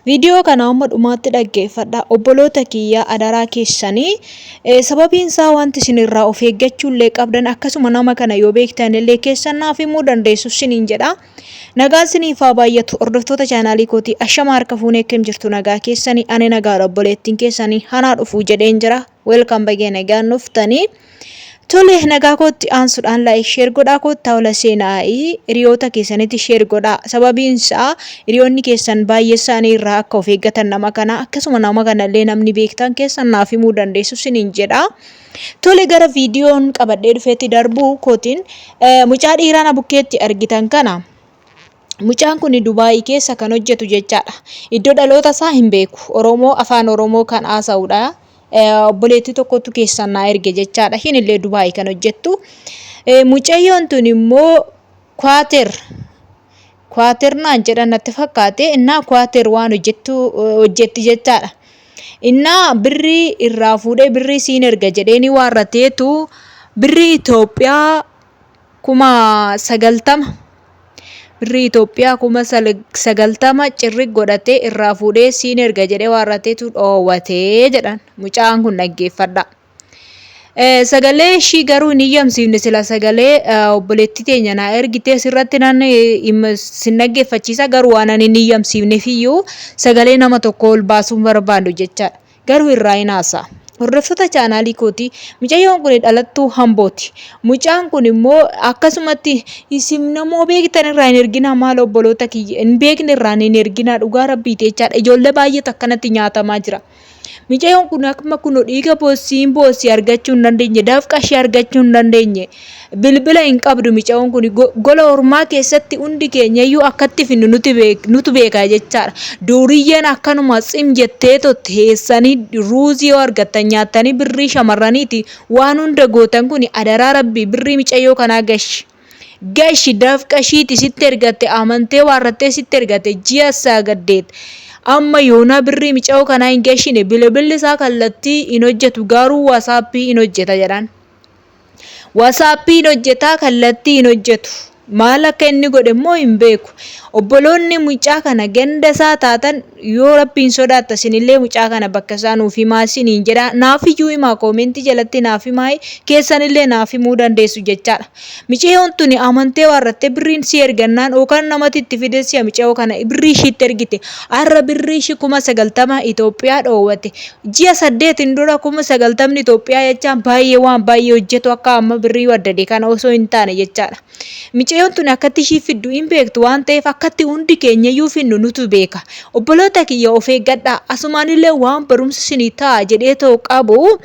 Viidiyoo kana hamma dhumaatti dhaggeeffadhaa obboloota kiyya adaraa keessanii. Sababiin isaa wanti isin irraa of eeggachuu illee qabdan akkasuma nama kana yoo beektan illee keessan naaf himuu dandeessu isiniin jedha. Nagaan siniif haa baay'atu hordoftoota chaanaalii kootii ashama harka fuunee akkam jirtu nagaa keessanii ani nagaadha obboleettiin keessanii hanaa dhufuu jedheen jira. Welcome bagee nagaan dhuftanii. Tole nagaa kootti aansuudhaan like share godhaa koottaa ola seenaa'i hiriyoota keessanitti share godhaa sababiin isaa hiriyoonni keessan baay'ee isaanii irraa akka of eeggatan nama kana akkasuma nama kanallee namni beektan keessan naaf himuu dandeessu siniin jedha. Tole gara viidiyoon qabadhee dhufeetti darbuu kootiin mucaa dhiiraa na bukkeetti argitan kana Mucaan kun Dubaayii keessa kan hojjetu jechaadha. Iddoo dhaloota isaa hin beeku. Oromoo afaan Oromoo kan haasa'udha. Obboleettii tokkotu keessaan naa erge jechaadha. Ishiin illee Dubaayii kan hojjettu. Mucayyoon tun immoo Kwaater Kwaater naan jedhan natti fakkaate. Innaa Kwaater waan hojjettu hojjetti jechaadha. Innaa birrii irraa fuudhee birrii siin erga jedheeni waarrateetu birrii Itoophiyaa 90,000 Birrii Itoophiyaa 90,000 cirri godhatee irraa fuudhee siin erga jedhee waarrateetu dhoowwate jedhan mucaan kun dhaggeeffadha. Sagalee ishii garuu hin iyyamsiifne sila sagalee obboleettii teenya naa ergitee sirratti nan sin dhaggeeffachiisa garuu waan ani hin iyyamsiifneef iyyuu sagalee nama tokko ol baasuun barbaadu jechaadha. Garuu irraa hin haasa'a. Hordoftoota chaanaalii kootii mucayyoon kun dhalattuu Hambooti. Mucaan kun immoo akkasumatti isin namoo beektan irraa hin erginaa maal obboloota kiyya hin beekne irraa hin erginaa dhugaa rabbiiti jechaadha. Ijoollee baay'eetu akkanatti nyaatamaa jira. Mucayyoon kun akkuma kun dhiiga boossii hin boossii argachuu hin dandeenye dafqa ishee argachuu hin dandeenye. Bilbila hin qabdu micayoon kun gola ormaa keessatti hundi keenya iyyuu akkatti finnu nuti nutu beeka jechaadha. Duuriyyeen akkanuma tsim jetteeto teessanii ruuzii yoo argattan nyaattanii birrii shamarraniiti waan hunda gootan kun adaraa rabbii birrii micayyoo kanaa gashi. Gashi dafqa ishiiti sitti ergatte amantee waarrattee sitti ergatte ji'a sagaddeet. Amma yoonaa birrii micayoo kanaa hin gashine bilbilli isaa kallattii hin hojjetu garuu wasaappii hin hojjeta jedhaan. Wasaappii hin hojjetaa kallattii hin hojjetu. Maal akka inni godhe immoo hin beeku. Obboloonni mucaa kana ganda isaa taatan yoo rabbiin sodaatta isinillee mucaa kana bakka isaa nuuf himaa isiniin jedha. Naaf iyyuu himaa koomentii jalatti naaf himaa keessanillee naaf himuu dandeessu jechaadha. Micayoon tuni amantee waarrattee birriin si ergannaan yookaan namatti itti fidee si'a micayoo kana birrii ishiitti ergite. Har'a birrii ishii 90,000 Itoophiyaa dhoowwate. Ji'a saddeetiin dura 90,000n Itoophiyaa jechaan baay'ee waan baay'ee hojjetu akka amma birrii waddade kana osoo hin taane jechaadha. Micayoon tuni akkatti ishii fiddu hin beektu waan ta'eef akkatti hundi keenya iyyuu finnu nutu beeka. Obboloota kiyya of eeggadhaa. Asumaanillee waan barumsa isinii ta'a jedhee ta'u qabu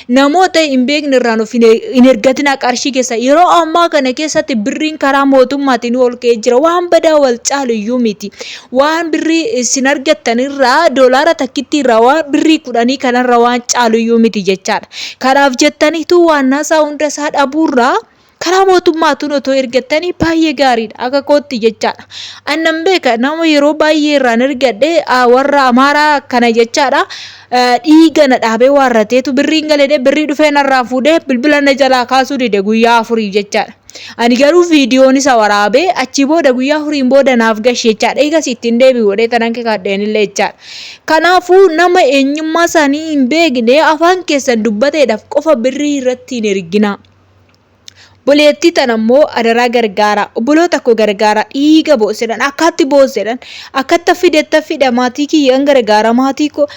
namoota hin beekne irraan of hin ergatinaa qarshii keessa. Yeroo ammaa kana keessatti birriin karaa mootummaatiin ol ka'ee jira. Waan badaa wal caalu iyyuu miti. Waan birrii isin argattan irraa doolaara takkittii irraa waan birrii kudhanii kanarra waan caalu iyyuu miti jechaadha. Kanaaf jettaniitu waan naasaa hunda isaa dhabuurraa karaa mootummaatuun otoo ergattanii baay'ee gaariidha akka kootti jechaadha. Annan beeka nama yeroo baay'ee irraan ergadhe warra Amaaraa kana jechaadha. Dhiiga na dhaabee waarrateetu birriin galee birrii dhufee narraa fuudhee bilbila na jalaa kaasuu dide guyyaa afuriif jechaadha. Ani garuu viidiyoon isa waraabee achii booda guyyaa afuriin booda naaf gashi jechaadha. Eegas ittiin deebi'u godhee tanan kakaadheen illee jechaadha. Kanaafuu nama eenyummaa isaanii hin beekne afaan keessan dubbateedhaaf qofa birrii irratti hin erginaa. Obboleettii tana immoo adaraa gargaaraa. Obboloota koo gargaaraa. Dhiiga boossedhan. Akkaatti boossedhan. Akkatta fidetta fida maatii kiyyan gargaara. Maatii koo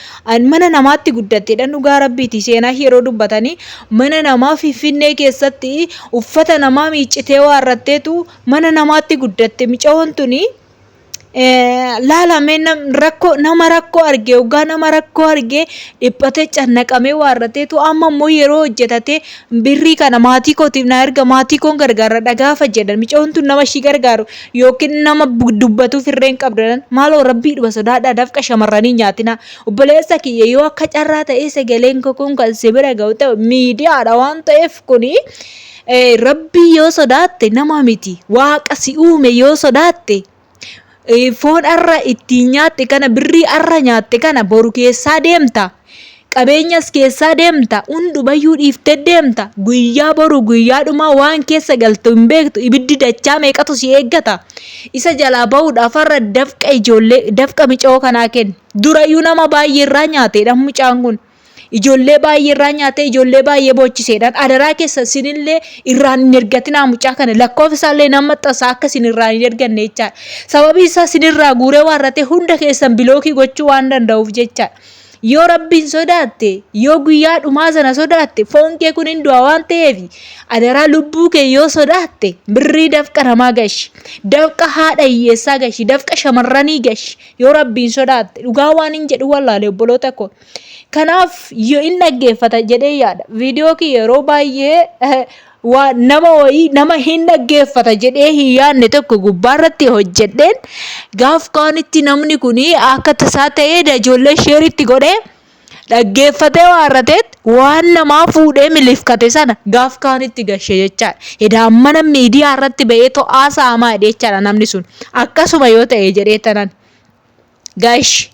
mana namaatti guddatteedhan dhugaa rabbiiti seenaa yeroo dubbatanii mana namaa finfinnee keessatti uffata namaa miiccitee waarratteetu mana namaatti guddatte micawoon tuni laalamee rakkoo nama rakkoo arge hoggaa nama rakkoo arge dhiphatee cannaqamee waarrateetu amma immoo yeroo hojjetatee birrii kana maatii kootiif naa erga maatii koon gargaarradha gaafa jedhan micawoon tun nama ishii gargaaru yookiin nama dubbatuuf irreen qabdan maaloo rabbii dhuma sodaadhaa dafqa shamarranii nyaatinaa obboleessa kiyya yoo akka carraa ta'ee sagaleen koo kun kan si bira ga'u ta'e miidiyaadha waan ta'eef kuni rabbii yoo sodaatte nama miti waaqa si uume yoo sodaatte foon arra ittiin nyaatte kana birrii arra nyaatte kana boru keessaa deemta. Qabeenyas keessaa deemta. Hundumayyuu dhiiftee deemta. Guyyaa boru guyyaa dhumaa waan keessa galtu hin beektu. Ibiddi dachaa meeqatu si eeggata. Isa jalaa bahuudhaaf har'a dafqa ijoollee dafqa micoo kanaa kenni. Durayyuu nama baay'ee irraa nyaateedha mucaan kun. Ijoollee baay'ee irraa nyaatee ijoollee baay'ee boochiseedhaan adaraa keessa sinillee irraan hin ergatinaa mucaa kana lakkoofsa isaallee nan maxxansa akka isin irraan hin erganne jechaadha. Sababii isaa sinirraa guuree waarratee hunda keessan bilookii gochuu waan danda'uuf jechaadha. Yoo Rabbiin sodaatte, yoo guyyaa dhumaa sana sodaatte, foon kee kun hin du'a waan ta'eef, adaraa lubbuu kee yoo sodaatte, birrii dafqa namaa gashi. Dafqa haadha hiyyeessaa gashi, dafqa shamarranii gashi. Yoo Rabbiin sodaatte, dhugaa waan hin jedhu wallaale obboloota koo. Kanaaf yoo in dhaggeeffata jedhee yaada. Viidiyoo kiyya yeroo baay'ee waa nama wayii nama hin dhaggeeffata jedhee hin yaadne tokko gubbaarratti hojjedheen gaaf kaanitti namni kun akka tasaa ta'ee ijoollee sheeritti godhee dhaggeeffatee waarrateet waan namaa fuudhee miliifkate sana gaaf kaanitti gashe jechaadha. Edaa mana miidiyaa irratti ba'ee to'aa saamaa jechaadha namni sun. Akkasuma yoo ta'e jedhee tanan. Gashi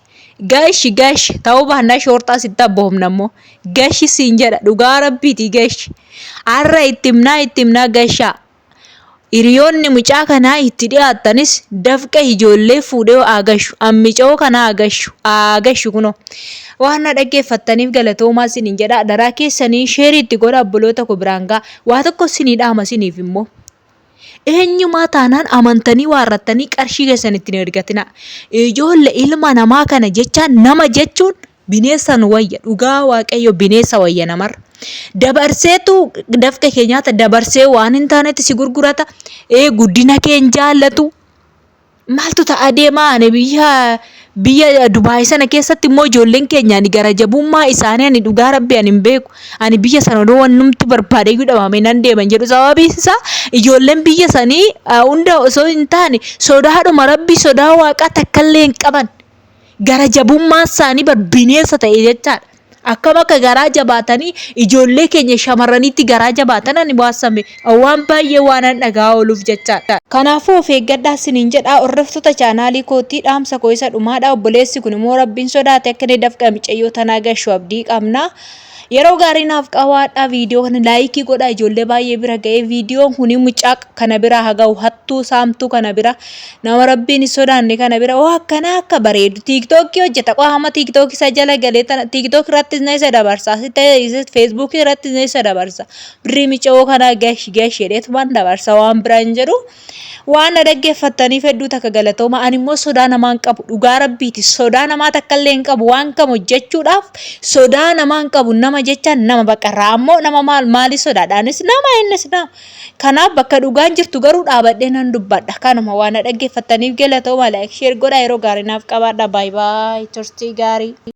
gashi gashi ta'uu baannaa shoorxaa sitti abboomna immoo gashi siin jedha dhugaa rabbiiti gashi har'a itti himnaa itti himnaa gashaa hiriyoonni mucaa kanaa itti dhiyaattanis dafqa ijoollee fuudhee haa gashu ammicoo kanaa haa gashu haa gashu kunoo waan na dhaggeeffattaniif galatoomaa isiniin jedha adaraa keessanii sheerii itti godha obboloota koo biraan ga'a waa tokko isinii dhaama isiniif immoo. Eenyumaa taanaan amantanii waarrattanii qarshii keessan itti hin ergatinaa. Ijoolle ilma namaa kana jechaan nama jechuun bineessa nu wayya. Dhugaa Waaqayyo bineessa wayya namarra. Dabarseetu dafqa kee nyaata dabarsee waan hin taanetti si gurgurata. Ee guddina kee hin jaallatu. Maaltu ta'a deemaa ani biyya biyya Dubaay sana keessatti immoo ijoolleen keenya ani gara jabummaa isaanii ani dhugaa rabbi ani hin beeku. Ani biyya sana odoo wannumti barbaade iyyuu dhabame nan deema hin jedhu. Sababiin isaa ijoolleen biyya sanii hunda osoo hin taane sodaadhuma rabbi sodaa waaqaa takkallee hin qaban. Gara jabummaan isaanii bar bineensa ta'e jechaadha. Akkam akka garaa jabaatanii ijoollee keenya shamarraniitti garaa jabaatan ani waassame waan baay'ee waanan dhaga'aa ooluuf jechaadha. Kanaafuu of eeggadhaa siniin jedha hordoftoota chaanaalii kootii dhaamsa koo isa dhumaadha obboleessi kun immoo rabbiin sodaate akka inni dafqa micayyoo tanaa gashu abdii qabna. Yeroo gaarii naaf qabaadhaa viidiyoo kana laayikii godhaa ijoollee baay'ee bira ga'ee viidiyoon kun mucaa kana bira haa ga'u hattuu saamtuu kana bira nama rabbiin hin sodaanne kana bira oo akkanaa akka bareedu tiiktookii hojjeta qaama tiiktookii isa jala galee tana tiiktook irrattis na isa dabarsa asitti feesbuukii irrattis na isa dabarsa birrii mica'oo kanaa gash gash jedheetumaan dabarsa waan biraa hin jedhu. Waan na dhaggeeffattaniif hedduu takka galatooma. Ani immoo sodaa namaa hin qabu. Dhugaa rabbiiti. Sodaa namaa takka illee hin qabu. Waan kam hojjechuudhaaf sodaa namaa hin qabu. Nama jecha nama bakka raammoo nama maal maali sodaadha. Anis nama innis nama. Kanaaf bakka dhugaan jirtu garuu dhaabadhee nan dubbadha. Kanuma waan na dhaggeeffattaniif galatooma. Like share godhaa yeroo gaarii naaf qabaadha. Baay baay. Turtii gaarii.